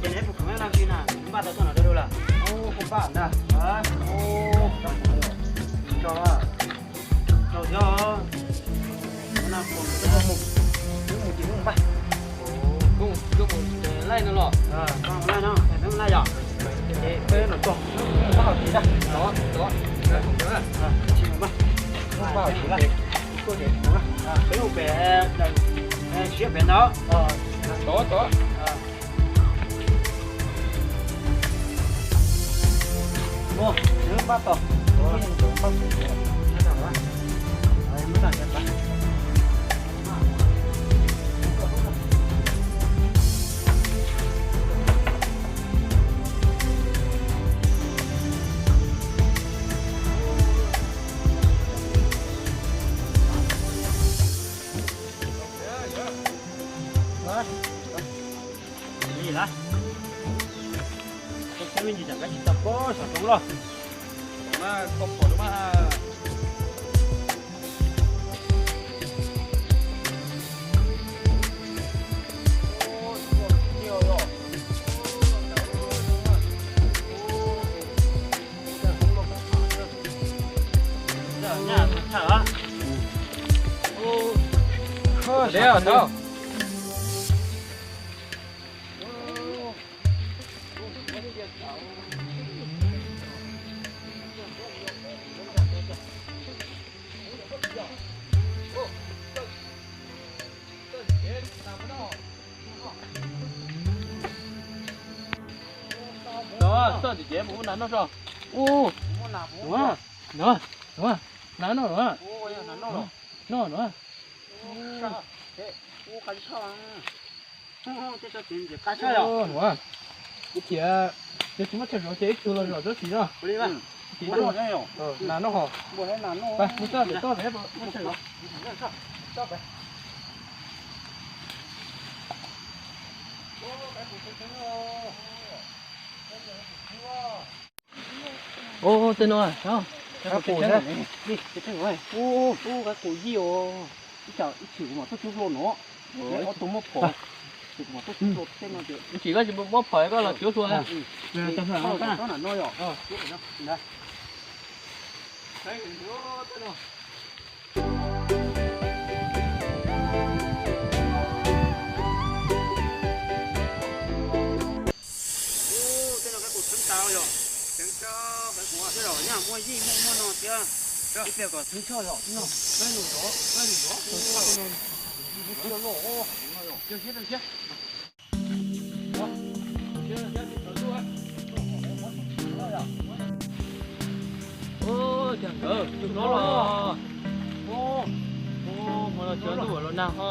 Ces neb puas khoom noj tsi na, npaj tau tuaj no rau lawm? Kuv npaj ntag. Tau thiab. Mus ces mus npaj. Koj mus laij no los? Koj mus laij no, peb mus laij yom. Ces peb los txog, npaj hauv tsev na. Tsis mus mas, npaj hauv tsev na. Peb mus pem, siab pem ntawd. Tod tod. Mus, npaj tod. Li lawm. Koj tsis tau pob saum roob los? Txawj tim ces mus ua nas noj tso. Ua, ua, ua, nas noj los. Noj los. Ua, ua, ib chim, yog tsis muaj chaw zov ces ib tug los zov tsob txiv no. Txiv tug, nas noj hos. Mus txog pem toj pem. Ua, tej no, ua, ua, ib chim kuv mam tuaj cuab hlo no. Ob tug muab phom, kuv mam tuaj cuab hlo tej no ces. Ib chim koj tsis muab phom koj los cuab hlo na. Tej no kab kuv txheeb tas yog, tseev tso kab kuv thiab los nyaj muaj yij muaj muaj no thiab. Ib pliag kom txheeb tso yog no, kab nus zov, kab nus zov, kab nus zov, kab nus zov. Ua, cas nkawd tus no los? Ua, hmo no tsis ntuj los nag ho.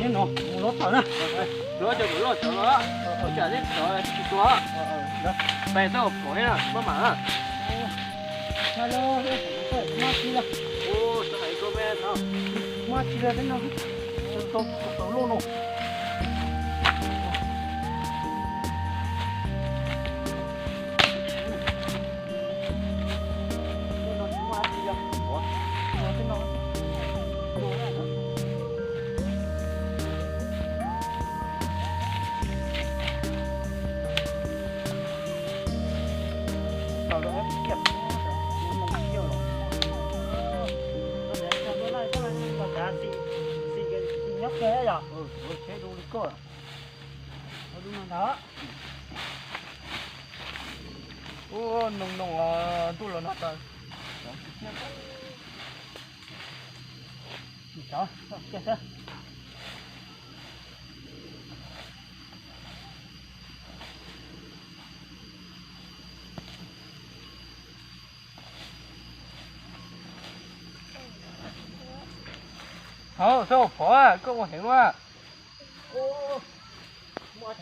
No, mus lov tawm na. Lov cov mus loj cov los, tsam tej cov tsis tuag. Pais tau pom na, maj mam na. Maj tsis li, maj tsis li, tau loj no. Ua noog noog ntuj los no tas. Hauv, txhob phom, koj ua heev na.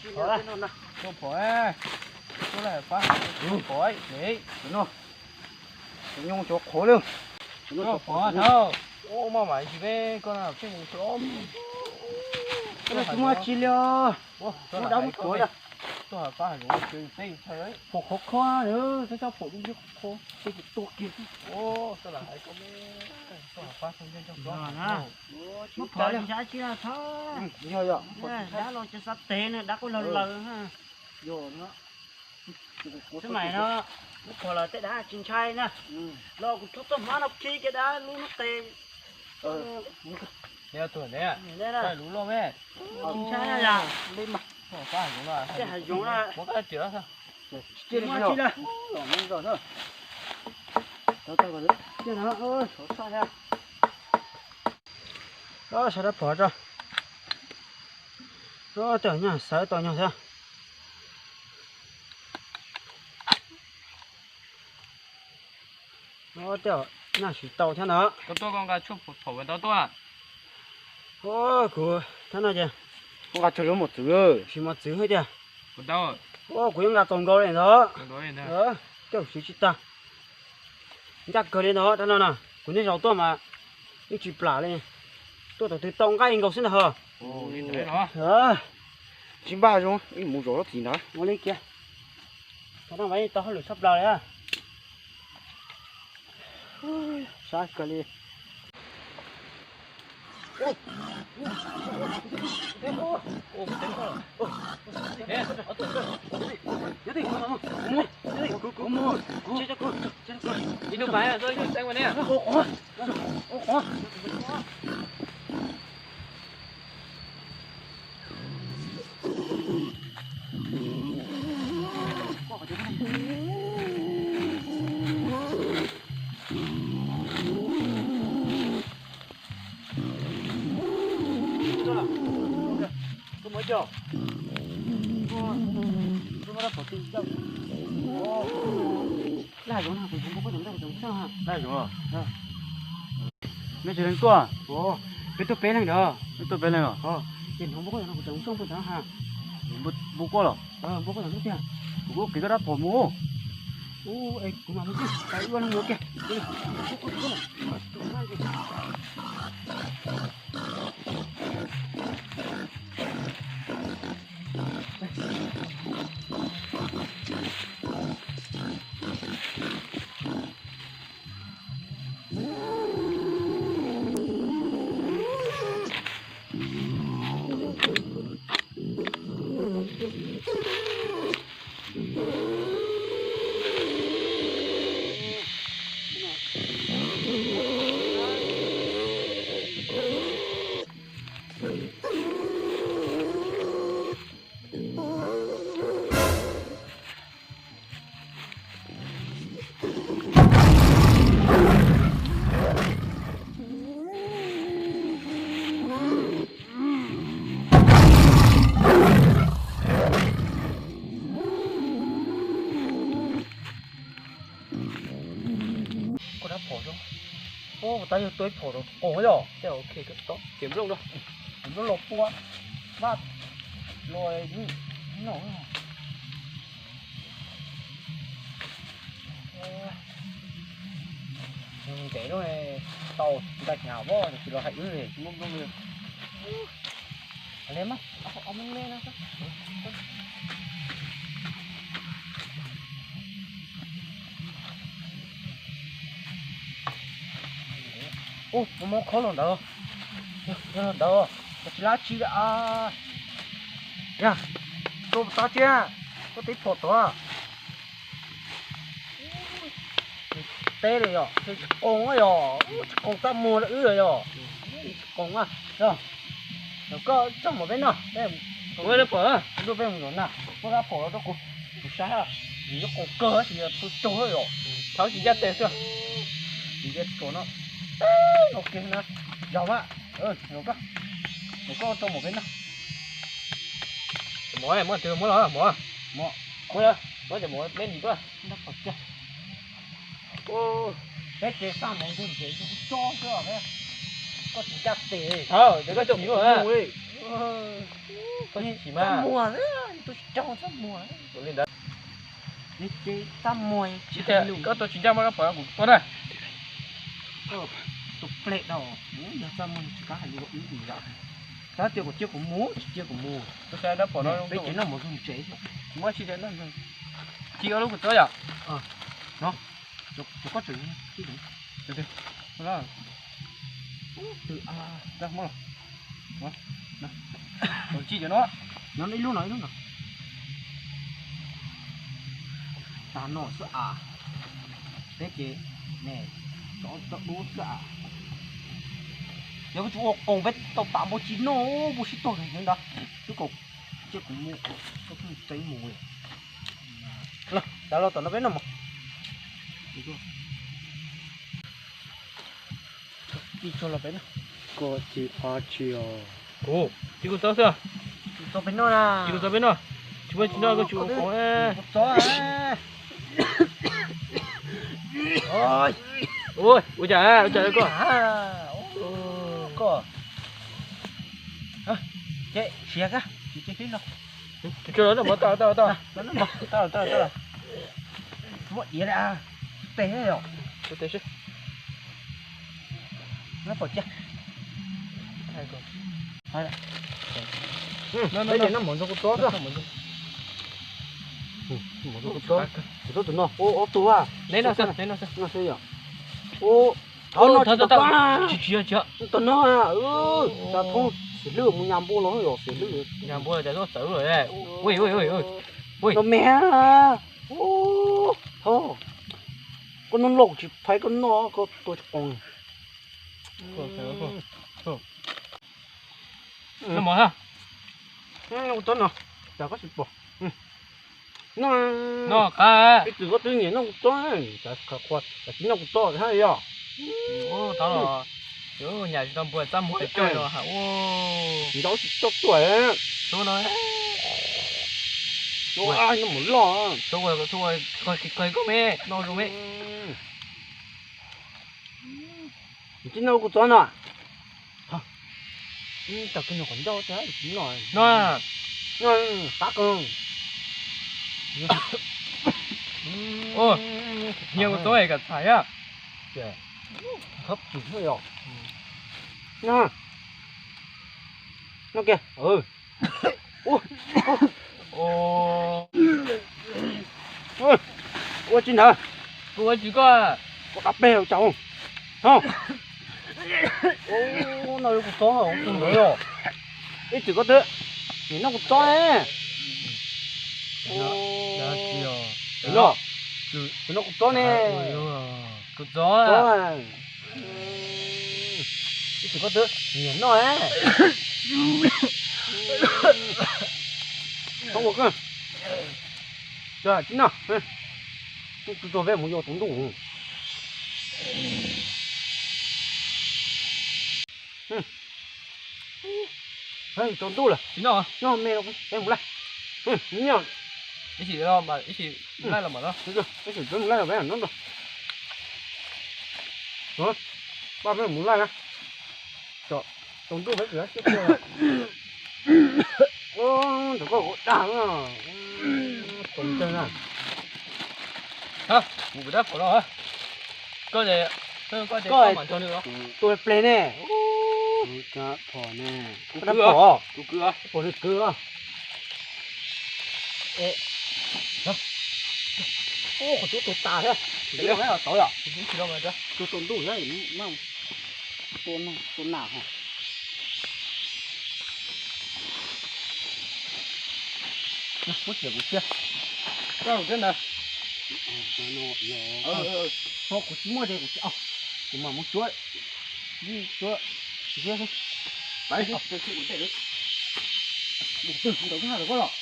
Txhob phom, txhob phom, txhob phom. Nyob cov qhuav li. Txhob phom, txhob. Maj mam ntsis peb koj na, pheej mus txog. Koj tsis muaj tsi li os. Muab dab muab tuav na. Tuaj pab zoov peb ntshai. Phom qhuav qhuav, txhob txhob phom, tuaj kiag. Muab phom tsis xav tsi na, txhob. Dab los tsis xav tev na, dab quaj laws laws. Xwb mas no, muab phom los tej dab tsis ntshai na. Los kuv rho txoj hmab no khi kiag dab lub hnub tes. Lub loj me. Tsis ntshai na yom. Tej hav zoov na. Muab tsis muaj tsi na. Sawv dab phom tso. Tej nyuag xawv tau nyuag thiab. Tej nyuag siv tau thiab no. Koj tuaj koj nqa tshuaj phom ntau tuaj. Kuv thiab no ces. Koj nqa tshuaj lub mos txwv. Siv mos txwv thiab tiag. Kuv yuav nqa txaus nkaus li ntawd. Tej siv tsis tag. Ncaj kawg li ntawd rau no na, kuv niaj zaus tuaj mas yeej tsis plam li. Tuaj thaum twg tau nqaij nkaus xwb ntag ho. Tsis npaj zoo, mus zaum lub txim ntawd. Ua li kiag. Thaum no mas yeej tau hauj lwm tshaj plaws li. Sab kawg li. Laj zoov no, kuv ntxhov npua koj cov nplooj kuv cov ntxoog. Laj zoov los? Nej tsis leej tuaj? Peb tuaj peb leeg ntawd. Peb tuaj peb leeg os? Ces ntxhov npua koj cov no kuv cov ntxoog puas ntxhov ha? Npua koj los? Npua koj cov ntxoog tiag. Kuv kuj kev koj rab phom mus. Ua, es kuv mam mus kiag, ua neeg mus kiag. Yog tuaj ib phom rau qoos yog. Ces nplooj los pua, maj los no. Ntev lub tau nta hnyav voj tsis los hais wb li. Ub, muaj mob khob los ntawd, los ntawd, tsis lab tsi li a. Yog, tuaj tab tsi, tuaj tib phom tod. Teb li yog tsis qoos yog, tsis qoos txaj muag li wb yog, tsis qoos. Yog, koj coj mus peb noj, peb mus zaum na, muab rab phom los rau kuv, kuv saib, vim yuav qoos kawg tsis yog pw caug yom. Thov tsis ncaj tes xwb, tsis ncaj tes no, no kiag na, zaum mas, zaum koj, zaum koj coj mus peb noj. Mov muab twg muab los mov, muab, muab cov mov peb ntsis tuaj. Peb ces txaj muag ntug ntses tso xwb, koj tsis ncaj tes, thov cov koj coj mus. Koj tsis mas, txaj muag, txaj muag. Li ntawd, ces txaj muag tsis hais lus, koj tuaj tsis ncaj muab rab phom kuv tuaj na. Tus plem no, yog txaj muag tsis kam hais lus ib yam. Tab tias kuv cia kuv mus, tsis cia kuv mus. Peb ces noj mov ntug ntses, muab tsis ci ob lub kua txob yom. No, cov koj tseem, ci cov no, nyob ib lub no ib lub no. Tag no xwb as, peb ces ne, cov dub xwb as. Yog koj tsis ua qoos peb tau tas npau ci noj npau sib tog ntawd, twb kom cia kuv mus, koj mus tseeb mus li. Los, tas los tom no peb noj mov. Ib tso los peb noj. Koj ci ab tsi os. Kuv ci kuv txob xwb. Txob peb noj na. Ci kuv txob peb noj. Tsis muaj tsis noj koj tsis ua qoos. Ua cas, ua cas koj. Koj, ces siav kag, tsis cia peb noj. Tsis tso los noj mov, tau tau tau. Muab iav li a, tes os. Tes sib. Noj pom cia. Noj mov ntxoov kuv txob xwb. Kuv txob tus no, ob tug a. Neb noj xwb, neb noj xwb. Ua, thov no tsis tau, tsis tsis tsis tau no. Cas thoob xim hlwb mus nyas npua los yog xim hlwb. Nyas npua cas tuaj txawv lawm. Ui ui ui ui. Ui. No me. Thov. Koj noj loj tsis phais koj noj koj tua tsis qoos. Noj mov ha. Noj kuv txob no, cas koj tsis pom. Noj, noj qab. Ib txwm koj twb nyiam noj kuv txob, cas khav qhuas cas tsis noj kuv txob thiab yog. Thov los, nyam tsis tau npua txaj muag coj los ha. Ntaub tsis coj tuaj. Tub no, tub mus loj. Tub ua qhov koj me, noj zoo me. Tsis noj kuv txob no. Tam koj noj qhov ncauj thiab tsis noj. Noj, qab kawg. Nyiam kuv txob es kam txhais a. Khab pwm yog. Noj kiag. Ua tsis ntawd. Kuv ua tsis koj. Koj dab peg cas. Noj kuv txob tus ntawd yog. Ib txwm koj twb nyiam noj kuv txob ne. Noj, noj kuv txob ne. Kuv txob. Ib txwm koj twb nyiam noj. Tsis noj, tsaug peb mus yos tsaus ntuj. Tsaus ntuj lawm, tsis noj, noj me no peb mus laij. Ib sim laij los mam noj. Ib sim peb mus laij los peb mam noj. Pab peb mus laj na. Tsaus ntuj peb kws siab tiag. Ntawm koj kuv dag na. Tsaus ntuj na. Mus pem dab phom no. Koj, koj, koj mam nrog nws los. Tus pleg ne. Phom ne. Kuv pom, kuv kwv, pom nws kwv. Qhov tub tus tas thiab. Tsaus ntuj thiab, tua nam ho. Muab txiav kuv cia. Koj thiab ntag. Ho kuv tsis muaj ces kuv tsis, kuv mam mus cuab, cuab ziab xwb. Pais, mus twg ntawm koj los,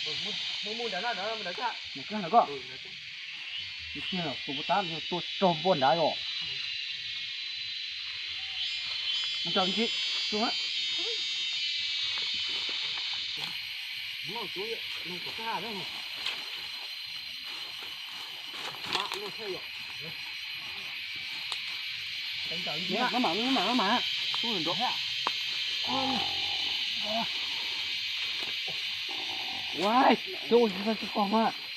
mus ntawm koj, tus puas tab tua raug npua nrad os. Ua,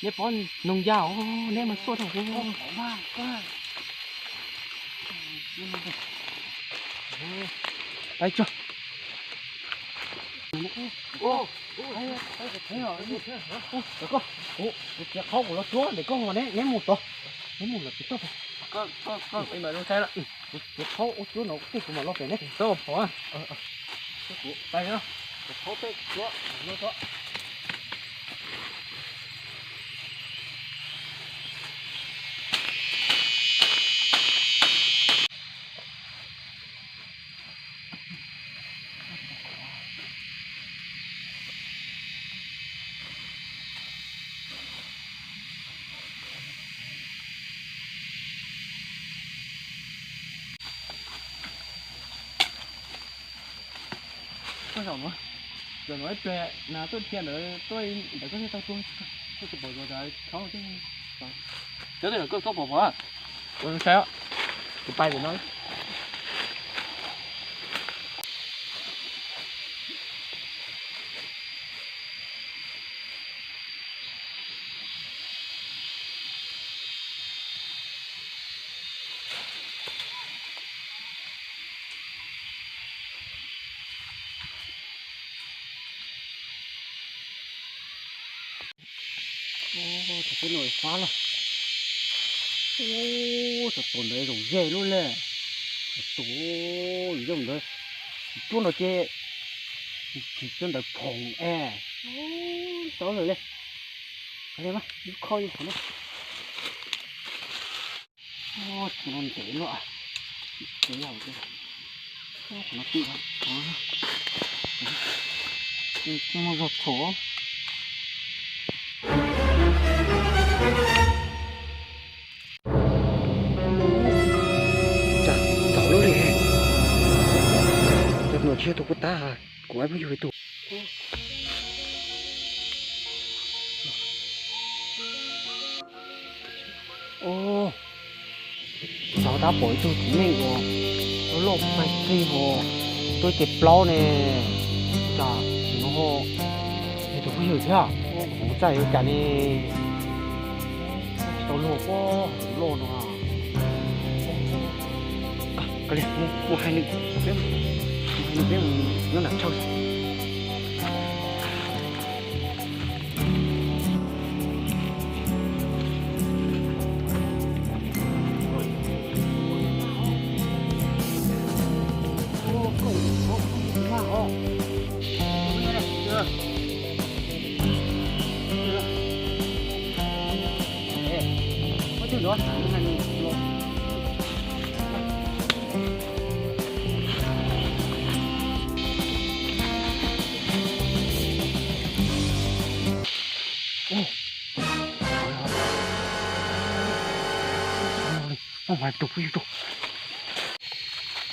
neb pom noog ya os, neb mas xuaj rau kuv. Pais tso. Kuv txiav qhaub kuv los cuab ntawm koj, neb mus tod, neb mus lawm pem toj. Kuv txiav qhaub ua cuab no tej kuv mam los pem neb. Txhob pom. Kuv pais, kuv qhaub tej cuab no tod. Koj zaum no, zaum no ib pliag nas tuaj dhia ntawd tuaj ntawd koj thiaj tau tua. Koj tsis pom yuav thaub thiab. Cov tej zaum koj txhob pom pom. Ua sai, kuv pais pem no. Ub, thaum peb no fab lawm. Ub, thaum ntawd zaum ze lub le. Tus zaum ntawd, cuab nrog ces, tsis cuab ntawd phoom es. Tau lawm le. Qhov li mas lub khob yus qhov no. Tus no ntev luaj, ntev yam li, qhov no twb, muaj zog txhuam. Cas txaus lub li, cov no tsis yog tus puag ta, kuv muab yug ib tug. Ub, xyov tab pom ib tug txiv neej uas loj pag qig ho tuaj ces plaub ne, cas tsis no ho yog tus phooj ywg thiab, kuv txawm yuav cas ne, tsis tau luag pob loj no. Koj li, mus hais nws, mus hais nws peb mus nyob nram tshawj.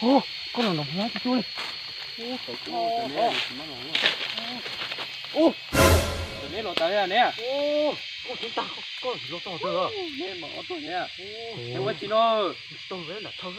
Ub, koj los nrog mus tsis cuag li. Ub, neb los tas ne. Ub, koj tsis tag, koj los tog tag. Neb mas ob tug ne. Neb ua tsi no? Tog nram tshawj.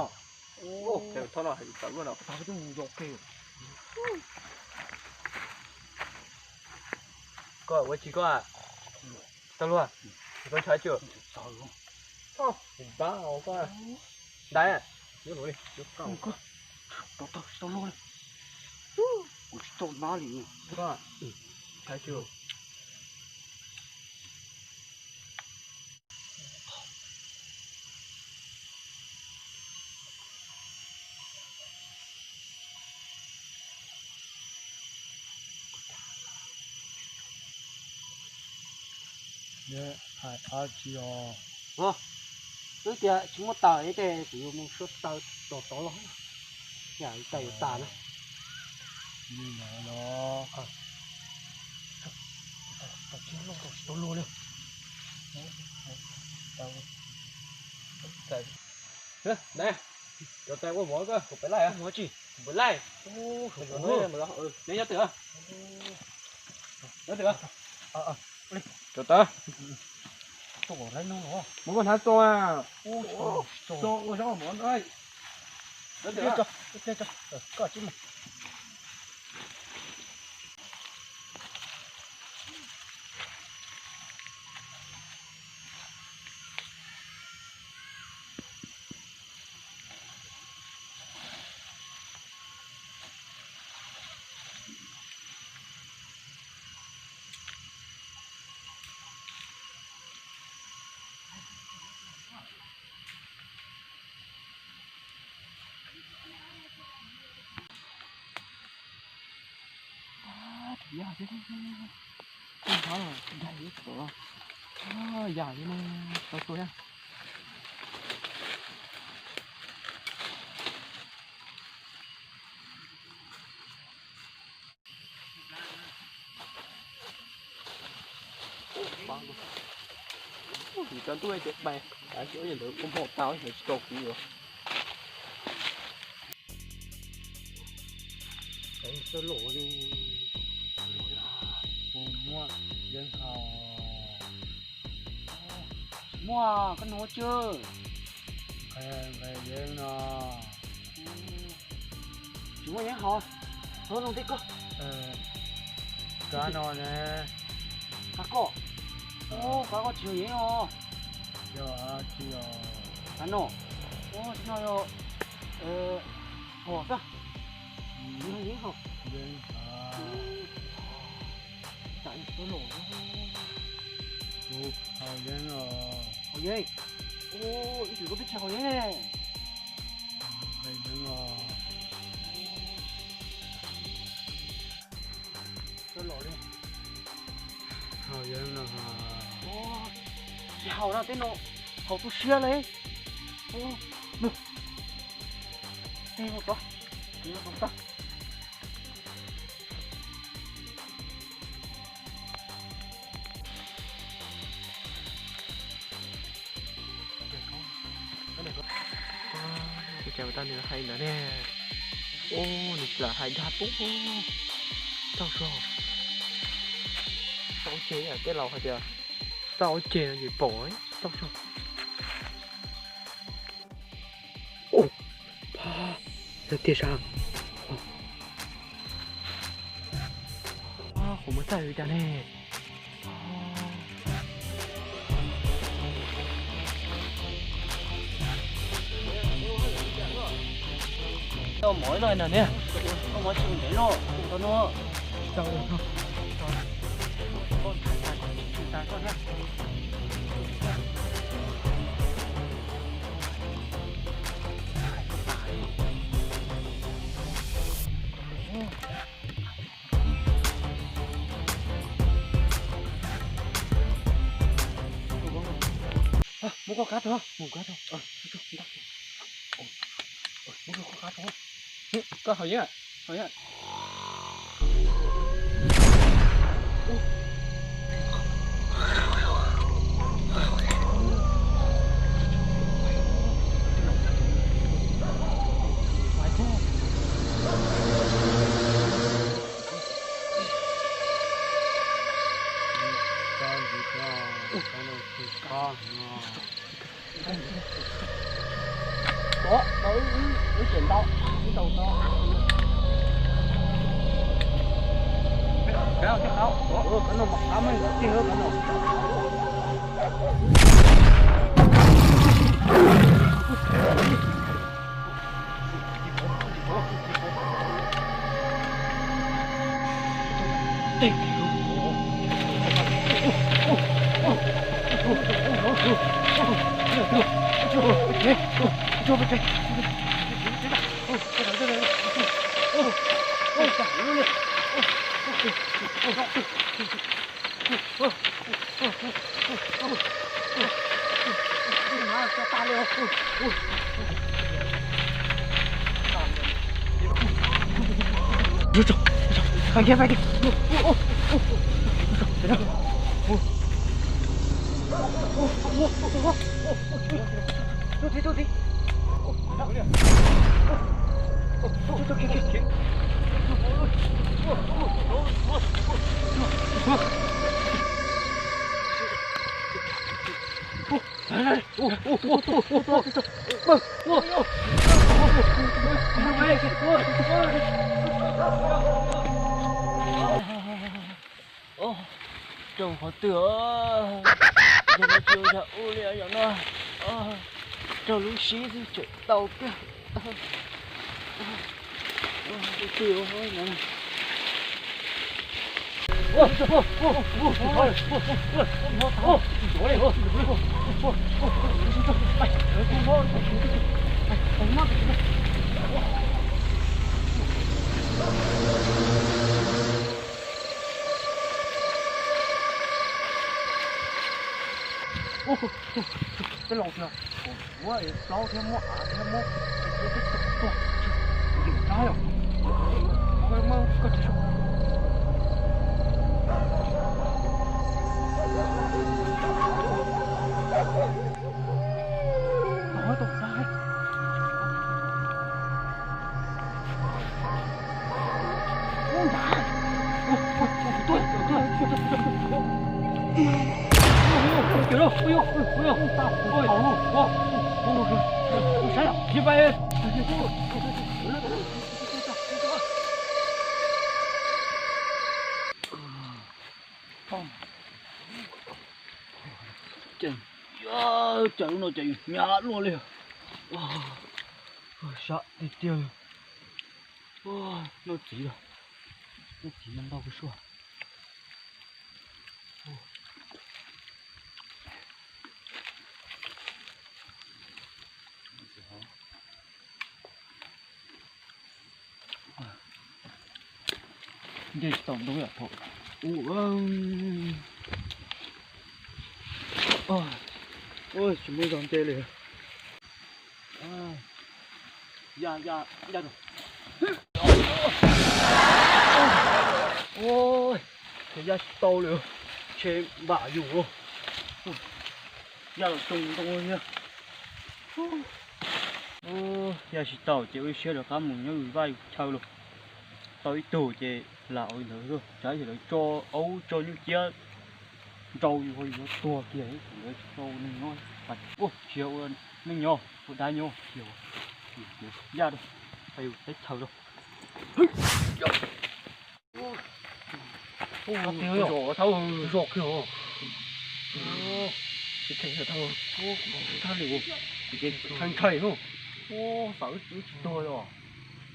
no. Ua, thaum no tawm luaj no. Koj ua tsis koj, tau luaj, tau ntshai tsis? Tsis ntshai koj. Ntaiv, yuav luag li. Tsis tau luag li. Kuv tsis tau nab li. Ntshai tsis? Hais dab tsi os? Twb tias tsis muaj taws es kuv yuav mus suav taws tom tod los, yam li taws yuav tas na. Li ntawd los. Tsis tau luag li. Neb, cov tais ua mov koj, kuv pem laij. Ua mov tsis? Kuv pem laij. Neb nyob twg? Nyob twg? Cov tais. Muab koj hnav xo, xo ua zaub mov no. Nyob twg? Koj tsis mus. Yam li no, tau tua na. Vim cov ntuj ces pais, kav tsis ua li ntawd kuv npau taws lawv tsis tau kuv yuav. Txoj lom li, puas muaj yeeb haus? Muaj, koj nug tsi? Nqe yeeb no. Tsis muaj yeeb haus, thov zoo tej koj. Kab no ne? Kab koj? Kab koj tsis yog yeeb os. Yog tsi os? Kab no, tsis no yog hom xwb. Yeeb hom. Yeeb hom. Tam tus lom. Kuv haus yeeb os. Haus yeeb? Ib tug koj peb tsis haus yeeb ne. Haus yeeb os. Txoj lom li. Haus yeeb no. Tsis haum no, tej no haum tu siab li. Ub, no, tej no tso, tso tso. Ua cas mas tau nws hais ntawd ne? Ub, nws tsis lam hais dag pub. Txaus zog. Txaus ceg, tej laus hais tias txaus ceg no ces pom, txaus zog. Ub, pab, yog tiag sas. Qhov muag txaij li cas ne? Tau mov ib lo na niam, tau mov tsis ntev no, tau no. Tau, tau, tau thiab. Muab koj kab rau, mus kab rau. Muab koj kab rau. Koj haus yeeb, haus yeeb. Ua, tau wb, wb tseem ntau, wb tau tau. Ua, qhov no mas qab me tig hauv qhov no. Raug qhov twg os? Yog no tsis ua yam ub li yom no. Raug lub sib xwb tseem tau tiag. Ub, tej laus tias kom muab plaub thiab muab av thiab muab tej tuag, dim rab yom. Muab koj tsis sub. Cas lub no cas yus hnyav luaj li. Sab tiag tiag li. Noj txiv lawm, noj txiv no ntau kawg suab. Nce tsis tau ntug yam thaum ub. Ua, tsis muaj zog nte li. Ya, ya, ya. Ua, ces ya tsis tau li, ntshe npam yus. Ya los tsoo ntoo thiab. Ya tsis tau ces ua ib siab rov qab mus nyob yus vaj yus chaw los. Tau ib tug ces lam ua li ntawd, tsam ces lawv tso aub tso nyuj ciab nrau yus, yus yuav tuag kiag, lawv tsis tau neeg no. Ua tsis yog ua neej nyob, ua dab nyob, yus ya rau yus teb chaws rau. Zos kiag, zos kiag. Ntshai ntshai no. Xav wb tsis tuag os.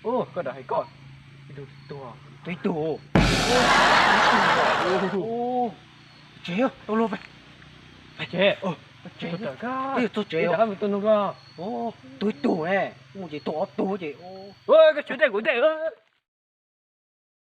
Koj dam hais koj, tus ib tug, tsev, tau luag pais, tsev, tsev, txog tsev, tus ib tug ne, mus ces tuag ob tug ces. Koj tsuav dej kuv dej.